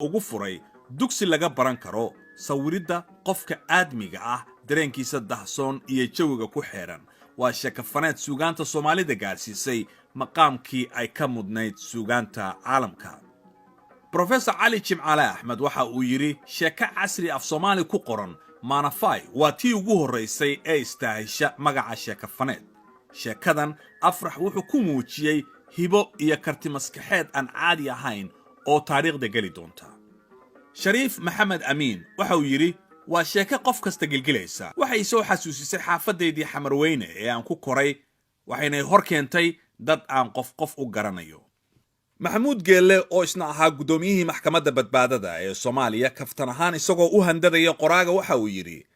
Ugu furay dugsi laga baran karo sawiridda qofka aadmiga ah, dareenkiisa dahsoon iyo jawiga ku xeedhan. Waa sheekafaneed suugaanta Soomaalida gaarsiisay maqaamkii ay ka mudnayd suugaanta caalamka. Brofesor Cali Jimcaale Axmed waxa uu yidhi: "Sheeko casri af Soomaali ku qoran, Maanafay waa tii ugu horraysay ee istaahisha magaca sheekafaneed. Sheekadan Afrax wuxuu ku muujiyey hibo iyo karti maskaxeed aan caadi ahayn oo taariikhda geli doonta." Shariif Maxamed Amiin waxa uu yidhi: "Waa sheeko qof kasta gelgelaysa. Waxay soo xasuusisay xaafaddaydii Xamarweyne ee aan ku koray, waxaynay hor keentay dad aan qof qof u garanayo." Maxamuud Geelle, oo isna ahaa guddoomiyihii Maxkamadda Badbaadada ee Soomaaliya, kaftan ahaan isagoo u handadaya qoraaga waxa uu yidhi: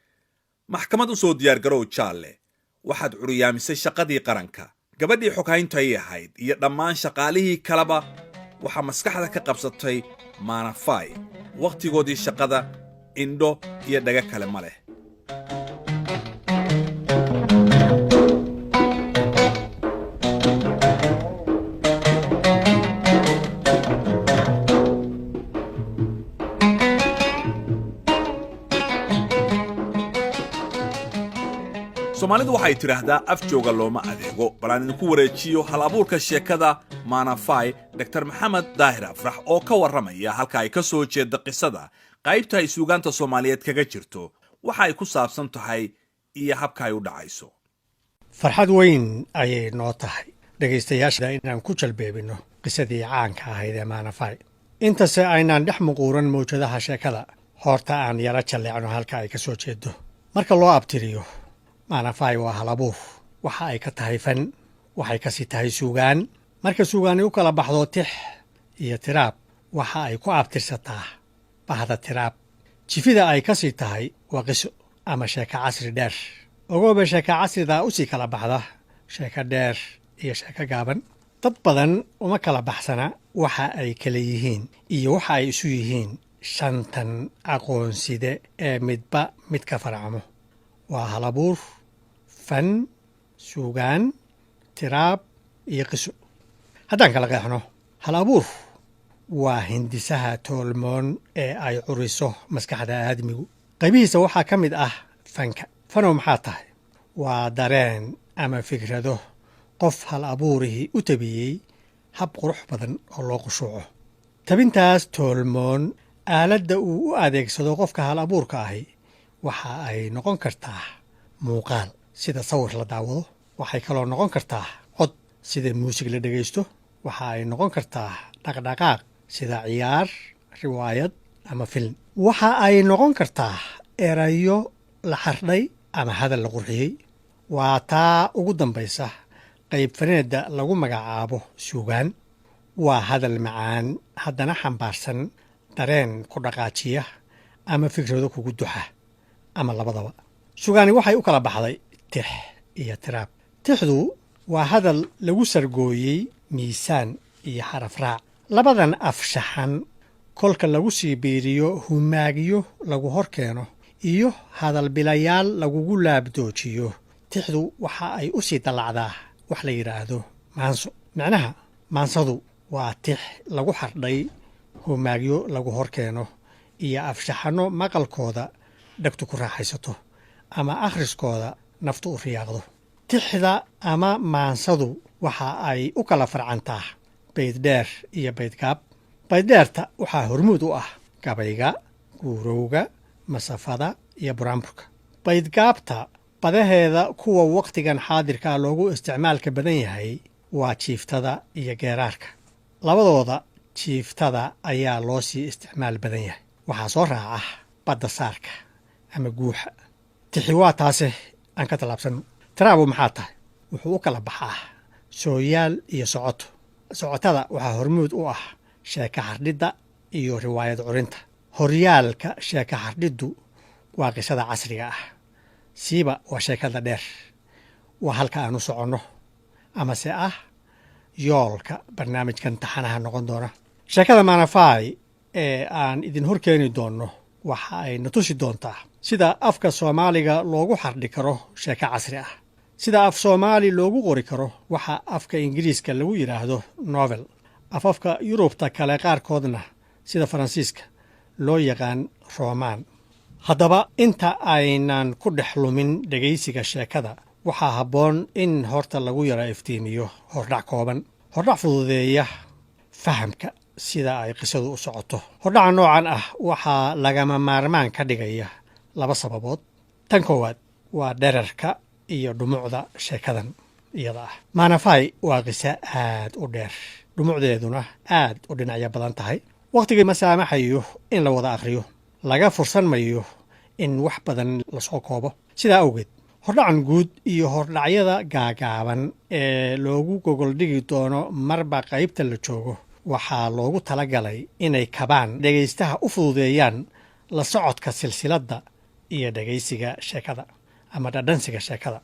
"Maxkamad u soo diyaargarow jaalle. Waxaad curiyaamisay shaqadii qaranka. Gabadhii xoghayntu ay ahayd iyo dhammaan shaqaalihii kaleba waxaa maskaxda ka qabsatay Maanafay. Wakhtigoodii shaqada indho iyo dhago kale ma leh." Soomaalidu waxay tidhaahdaa af jooga looma adeego. Bal aan idinku wareejiyo hal abuurka sheekada Maanafay, Dr Maxamed Daahir Afrax, oo ka warramaya halka ay ka soo jeeda qisada, qaybta ay suugaanta Soomaaliyeed kaga jirto, waxa ay ku saabsan tahay iyo habka ay u dhacayso. Farxad weyn ayay noo tahay, dhegaystayaasha, inaan ku jalbeebinno qisadii caanka ahayd ee Maanafay. Intase aynaan dhex muquuran mawjadaha sheekada, horta aan yaro jalleecno halka ay ka soo jeedo. Marka loo abtiriyo, Maanafay waa halabuur. Waxa ay ka tahay fan, waxay kasii tahay suugaan. Marka suugaani u kala baxdo tix iyo tiraab, waxa ay ku abtirsataa bahda tiraab. Jifida ay ka sii tahay waa qiso ama sheeko casri dheer. Ogooba, sheeko casridaa usii kala baxda sheeko dheer iyo sheeko gaaban. Dad badan uma kala baxsana waxa ay kala yihiin iyo waxa ay isu yihiin shantan aqoonside ee midba mid ka farcamo. Waa halabuur, fan, suugaan, tiraab iyo qiso. Haddaan kala qeexno, hal abuur waa hindisaha toolmoon ee ay curiso maskaxda aadmigu. Qaybihiisa waxaa ka mid ah fanka. Fanow maxaa tahay? Waa dareen ama fikrado qof hal abuurihii u tabiyey hab qurux badan oo loo qushuuco. Tabintaas toolmoon aaladda uu u adeegsado qofka hal abuurka ahi waxa ay noqon kartaa muuqaal, sida sawir la daawado. Waxay kaloo noqon kartaa cod, sida muusig la dhegaysto. Waxa ay noqon kartaa dhaqdhaqaaq, sida ciyaar, riwaayad ama film. Waxa ay noqon kartaa erayo la xardhay ama hadal la qurxiyey. Waa taa ugu dambaysa qayb faneedda lagu magacaabo suugaan. Waa hadal macaan, haddana xambaarsan dareen ku dhaqaajiya ama fikrado kugu duxa ama labadaba. Sugaani waxay u kala baxday tix iyo tiraab. Tixdu waa hadal lagu sargooyey miisaan iyo xaraf raac. Labadan afshaxan kolka lagu sii biiriyo humaagyo lagu hor keeno iyo hadalbilayaal lagugu laabdoojiyo, tixdu waxa ay u sii dallacdaa wax la yidhaahdo maanso. Micnaha maansadu waa tix lagu xardhay humaagyo lagu hor keeno iyo afshaxanno maqalkooda dhegtu ku raaxaysato ama akhriskooda naftu u riyaaqdo. Tixda ama maansadu waxa ay u kala farcantaa bayddheer iyo baydgaab. Bayddheerta waxaa hormuud u ah gabayga, guurowga, masafada iyo buraanburka. Baydgaabta badaheeda kuwa wakhtigan xaadirkaa loogu isticmaalka badan yahay waa jiiftada iyo geeraarka. Labadooda jiiftada ayaa loo sii isticmaal badan yahay. Waxaa soo raaca badda saarka ama guuxa. Tixi waa taase, aan ka tallaabsanno. Tiraabu maxaa tahay? Wuxuu u kala baxaa sooyaal iyo socoto. Socotada waxaa hormuud u ah sheeka xardhidda iyo riwaayad curinta. Horyaalka sheeka xardhiddu waa qisada casriga ah, siiba waa sheekada dheer. Waa halka aan u soconno amase ah yoolka barnaamijkan taxanaha noqon doona. Sheekada Maanafai ee aan idin hor keeni doonno waxa ay na tusi doontaa sida afka Soomaaliga loogu xardhi karo sheeko casri ah, sida af Soomaali loogu qori karo waxa afka Ingiriiska lagu yidhaahdo novel, afafka Yurubta kale qaarkoodna sida Faransiiska. Loo yaqaan Roomaan. Haddaba, inta aynan ku dhex lumin dhegaysiga sheekada, waxaa habboon in horta lagu yara iftiimiyo hordhac kooban, hordhac fududeeya fahamka sida ay qisadu u socoto. Hordhaca noocan ah waxaa lagama maarmaan ka dhigaya laba sababood. Tan koowaad waa dherarka iyo dhumucda sheekadan iyada ah. Maanafay waa qiso aad u dheer, dhumucdeeduna aad u dhinacyo badan tahay. Wakhtigii ma saamaxayo in la wada akhriyo, laga fursan mayo in wax badan lasoo koobo. Sidaa awgeed, hordhacan guud iyo hordhacyada gaagaaban ee loogu gogoldhigi doono marba qaybta la joogo waxaa loogu talagalay inay kabaan dhegaystaha, u fududeeyaan la socodka silsiladda iyo dhegaysiga sheekada ama dhadhansiga sheekada.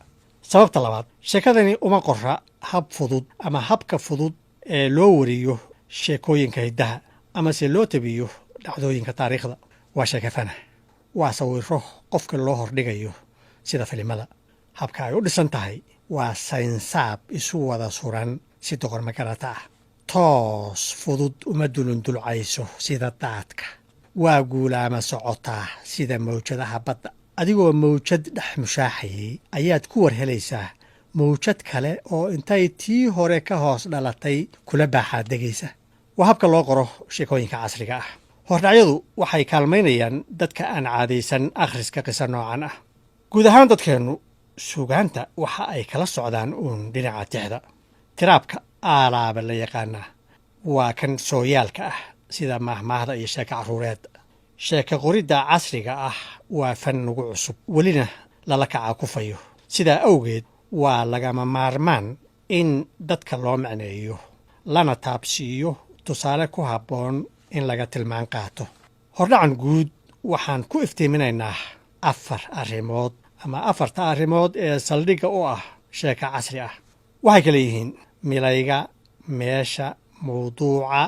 Sababta labaad, sheekadani uma qora hab fudud ama habka fudud ee loo wariyo sheekooyinka hiddaha amase loo tabiyo dhacdooyinka taariikhda. Waa sheekafana, waa sawiro qofka loo hordhigayo sida filimada. Habka ay u dhisan tahay waa saynsaab isu wada suran si doqor magarata ah. Toos fudud uma dulundulcayso sida daadka, waa guulaama socotaa sida mawjadaha badda. Adigoo mawjad dhex mushaaxayay ayaad ku war helaysaa mawjad kale oo intay tii hore ka hoos dhalatay kula baaxaad degaysa. Waa habka loo qoro sheekooyinka casriga ah. Hordhacyadu waxay kaalmaynayaan dadka aan caadaysan akhriska qiso noocan ah. Guud ahaan dadkeennu suugaanta waxa ay kala socdaan uun dhinaca tixda. Tiraabka aalaaba la yaqaanaa waa kan sooyaalka ah, sida maahmaahda iyo sheeka carruureed. Sheeka qoridda casriga ah waa fan nagu cusub, welina lala kacaa kufayo. Sidaa awgeed, waa lagama maarmaan in dadka loo macneeyo, lana taabsiiyo tusaale ku habboon in laga tilmaan qaato. Hordhacan guud waxaan ku iftiiminaynaa afar arrimood ama afarta arrimood ee saldhigga u ah sheeka casri ah. Waxay kale yihiin milayga, meesha, mawduuca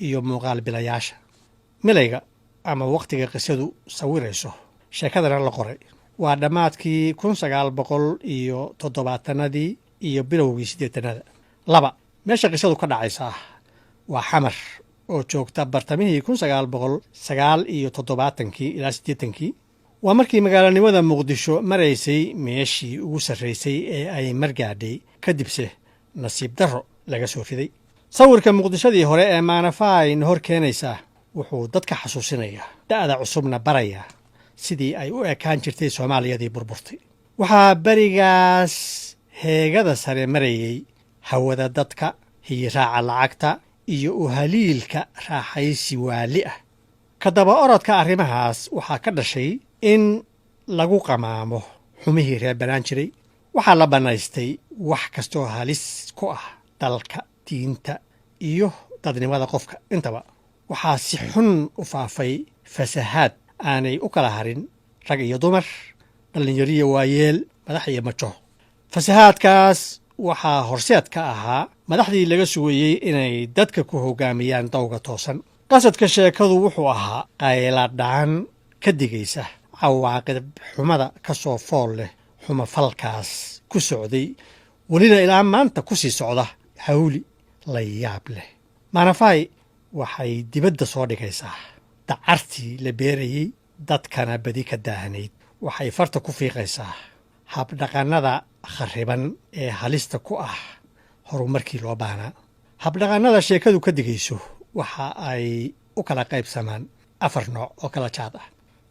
iyo muuqaal bilayaasha. Milayga ama wakhtiga qisadu sawirayso, sheekadana la qoray, waa dhammaadkii 1970-anadii iyo bilowgii 80-ada. Laba, meesha qisadu ka dhacaysaa waa Xamar oo joogta bartamihii 1979-kii ilaa 80-kii. Waa markii magaalanimada Muqdisho maraysay meeshii ugu sarraysay ee ay margaadhay, kadibse nasiib darro laga soo riday. Sawirka Muqdishadii hore ee Maanafayn hor keenaysaa wuxuu dadka xasuusinayaa, da'da cusubna barayaa, sidii ay u ekaan jirtay Soomaaliyadii burburtay. Waxaa berigaas heegada sare marayey hawada dadka, hiyiraaca lacagta iyo uhaliilka raaxaysi waali ah. Ka daba orodka arrimahaas waxaa ka dhashay in lagu qamaamo xumihii reer banaan jiray. Waxaa la bannaystay wax kastoo halis ku ah dalka, diinta iyo dadnimada qofka intaba. Waxaa si xun u faafay fasahaad aanay u kala harin rag iyo dumar, dhallinyariyo waayeel, madax iyo majo. Fasahaadkaas waxaa horseed ka ahaa madaxdii laga sugayey inay dadka ku hoggaamiyaan dawga toosan. Qasadka sheekadu wuxuu ahaa qayladhaan ka digaysa cawaaqib xumada ka soo fool leh xumafalkaas ku socday, welina ilaa maanta ku sii socda hawli la yaab leh. Maanafay waxay dibadda soo dhigaysaa dacartii la beerayey, dadkana badi ka daahnayd. Waxay farta ku fiiqaysaa habdhaqannada kharriban ee halista ku ah horumarkii loo baahnaa. Habdhaqannada sheekadu ka digayso waxa ay u kala qaybsamaan afar nooc oo kala jaad ah.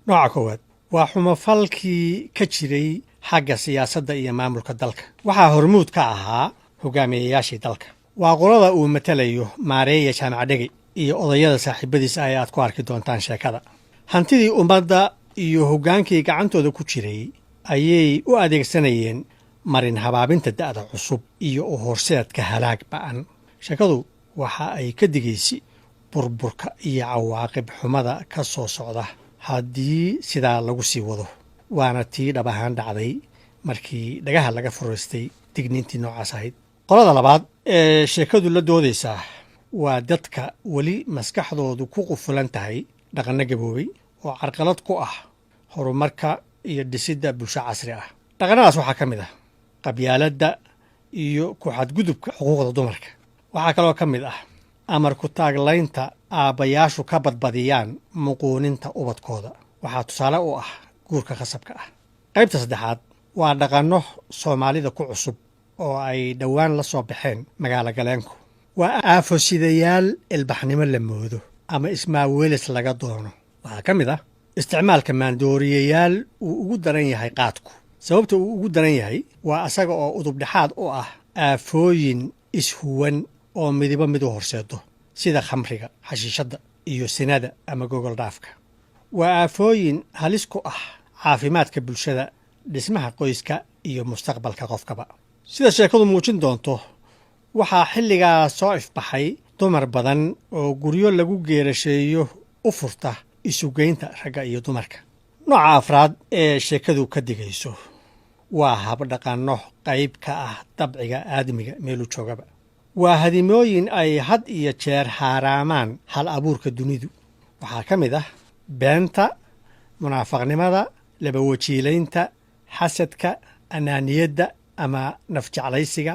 Nooca koowaad waa xumafalkii ka jiray xagga siyaasadda iyo maamulka dalka. Waxaa hormuud ka ahaa hogaamiyayaashii dalka. Waa qolada uu matalayo Maareeya Jaamac Dhegey iyo odayada saaxiibadiisa ay aad ku arki doontaan sheekada. Hantidii ummadda iyo hoggaankii gacantooda ku jiray ayay u adeegsanayeen marin habaabinta da'da cusub iyo u horseedka halaag ba'an. Sheekadu waxa ay ka digaysi burburka iyo cawaaqib xumada ka soo socda haddii sidaa lagu sii wado, waana tii dhab ahaan dhacday markii dhagaha laga furaystay digniintii noocaas ahayd. Qolada labaad ee sheekadu la doodaysaa waa dadka weli maskaxdoodu ku qufulan tahay dhaqanno gaboobay oo carqalad ku ah horumarka iyo dhisidda bulsho casri ah. Dhaqannadaas waxaa ka mid ah qabyaaladda iyo ku xadgudubka xuquuqda dumarka. Waxaa kaloo ka mid ah Amar ku-taaglaynta aabbayaashu ka badbadiyaan muquuninta ubadkooda waxaa tusaale u ah guurka khasabka ah. Qaybta saddexaad waa dhaqanno Soomaalida ku cusub oo ay dhowaan la soo baxeen magaalo galeenku. Waa aafosidayaal ilbaxnimo la moodo ama ismaaweelis laga doono. Waxaa ka mid ah isticmaalka maandooriyayaal uu ugu daran yahay qaadku. Sababta uu ugu daran yahay waa asaga oo udubdhexaad u ah aafooyin ishuwan oo midibo mid u horseedo, sida khamriga, xashiishadda iyo sinada ama gogol dhaafka. Waa aafooyin halis ku ah caafimaadka bulshada, dhismaha qoyska iyo mustaqbalka qofkaba. Sida sheekadu muujin doonto, waxaa xilligaa soo ifbaxay dumar badan oo guryo lagu geerasheeyo u furta isugeynta ragga iyo dumarka. Nooca afraad ee sheekadu ka digayso waa habdhaqanno qayb ka ah dabciga aadmiga meeluu joogaba. Waa hadimooyin ay had iyo jeer haaraamaan hal abuurka dunidu. Waxaa ka mid ah beenta, munaafaqnimada, labawajiilaynta, xasadka, anaaniyadda ama nafjeclaysiga,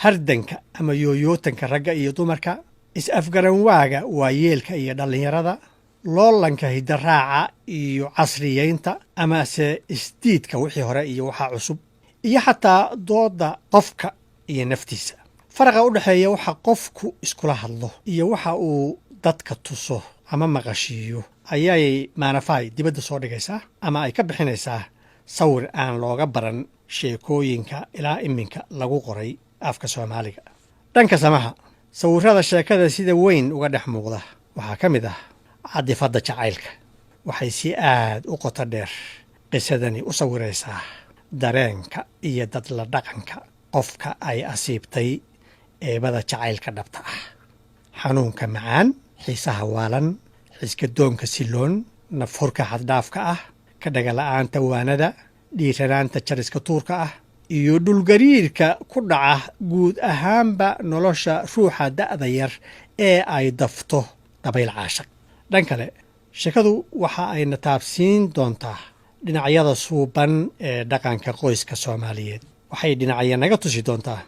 hardanka ama yooyootanka ragga iyo dumarka, is-afgaranwaaga waayeelka iyo dhallinyarada, loolanka hiddaraaca iyo casriyeynta amase isdiidka wixii hore iyo waxaa cusub, iyo xataa doodda qofka iyo naftiisa. Faraqa u dhexeeya waxa qofku iskula hadlo iyo waxa uu dadka tuso ama maqashiiyo ayay Maanafay dibadda soo dhigaysaa ama ay ka bixinaysaa sawir aan looga baran sheekooyinka ilaa iminka lagu qoray afka Soomaaliga. Dhanka samaha, sawirrada sheekada sida weyn uga dhex muuqda waxaa ka mid ah cadifadda jacaylka. Waxay si aad u qoto dheer qisadani u sawiraysaa dareenka iyo dadla dhaqanka qofka ay asiibtay eebada jacaylka dhabta ah: xanuunka macaan, xiisaha waalan, xiskadoonka siloon, nafhurka xaddhaafka ah, ka dhagala'aanta waanada, dhiiranaanta jariska tuurka ah iyo dhulgariirka ku dhaca guud ahaanba nolosha ruuxa da'da yar ee ay dafto dabayl caashaq. Dhan kale, sheekadu waxa ayna taabsiin doontaa dhinacyada suuban ee dhaqanka qoyska Soomaaliyeed. Waxay dhinacya naga tusi doontaa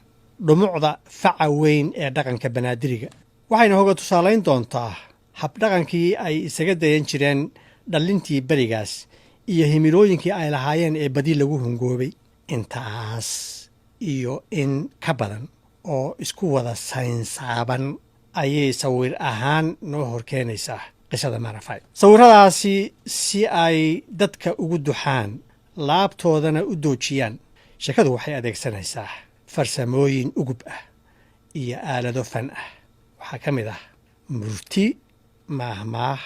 dhumucda faca weyn ee dhaqanka Banaadiriga. Waxayna hoga tusaalayn doontaa habdhaqankii ay isaga dayan jireen dhallintii berigaas iyo himilooyinkii ay lahaayeen ee badi lagu hungoobay. Intaas iyo in ka badan oo isku wada saynsaaban ayay sawir ahaan noo horkeenaysaa qisada Maanafay. Sawirradaasi si ay dadka ugu duxaan, laabtoodana u doojiyaan, sheekadu waxay adeegsanaysaa farsamooyin ugub ah iyo aalado fan ah. Waxaa ka mid ah murti, maahmaah,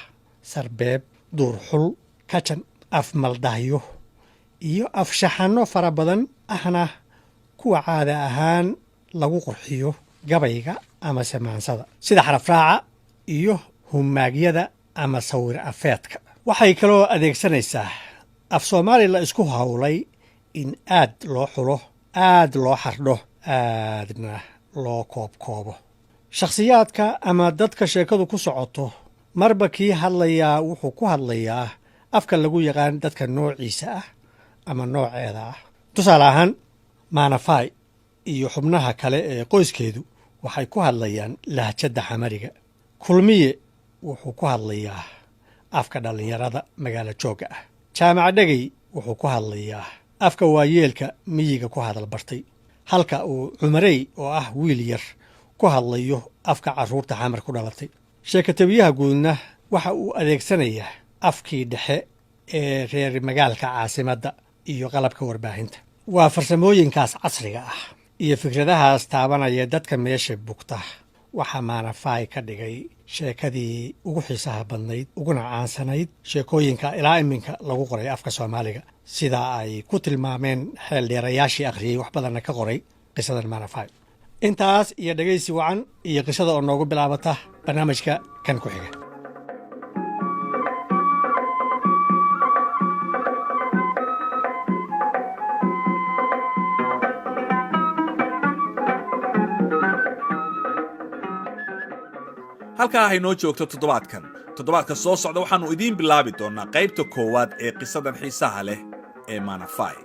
sarbeeb, duurxul, kajan, afmaldahyo iyo afshaxanno fara badan, ahna kuwa caada ahaan lagu qurxiyo gabayga ama samaansada, sida xarafraaca iyo humaagyada ama sawir afeedka. Waxay kaloo adeegsanaysaa af Soomaali la isku howlay in aad loo xulo, aad loo xardho, aadna loo koobkoobo. Shakhsiyaadka ama dadka sheekadu ku socoto, marba kii hadlayaa wuxuu ku hadlayaa afka lagu yaqaan dadka noociisa ah ama nooceeda ah. Tusaale ahaan, Maanafay iyo xubnaha kale ee qoyskeedu waxay ku hadlayaan lahjadda Xamariga. Kulmiye wuxuu ku hadlayaa afka dhallinyarada magaalo joogga ah. Jaamac Dhegey wuxuu ku hadlayaa afka waayeelka miyiga ku hadal bartay, halka uu Cumarey oo ah wiil yar ku hadlayo afka carruurta Xamar ku dhalatay. Sheekatabiyaha guudna waxa uu adeegsanayaa afkii dhexe ee reer magaalka caasimadda iyo qalabka warbaahinta. Waa farsamooyinkaas casriga ah iyo fikradahaas taabanaya dadka meesha bugta waxaa Maanafaay ka dhigay sheekadii ugu xiisaha badnayd uguna caansanayd sheekooyinka ilaa iminka lagu qoray afka Soomaaliga, sida ay ku tilmaameen xeeldheerayaashii akhriyey, wax badanna ka qoray qisadan Maanafaay. Intaas iyo dhegaysi wacan iyo qisada oo noogu bilaabata barnaamijka kan ku xiga. Halkaa haynoo joogto toddobaadkan. Toddobaadka soo socda waxaannu idiin bilaabi doonnaa qaybta koowaad ee qisadan xiisaha leh ee Maanafai.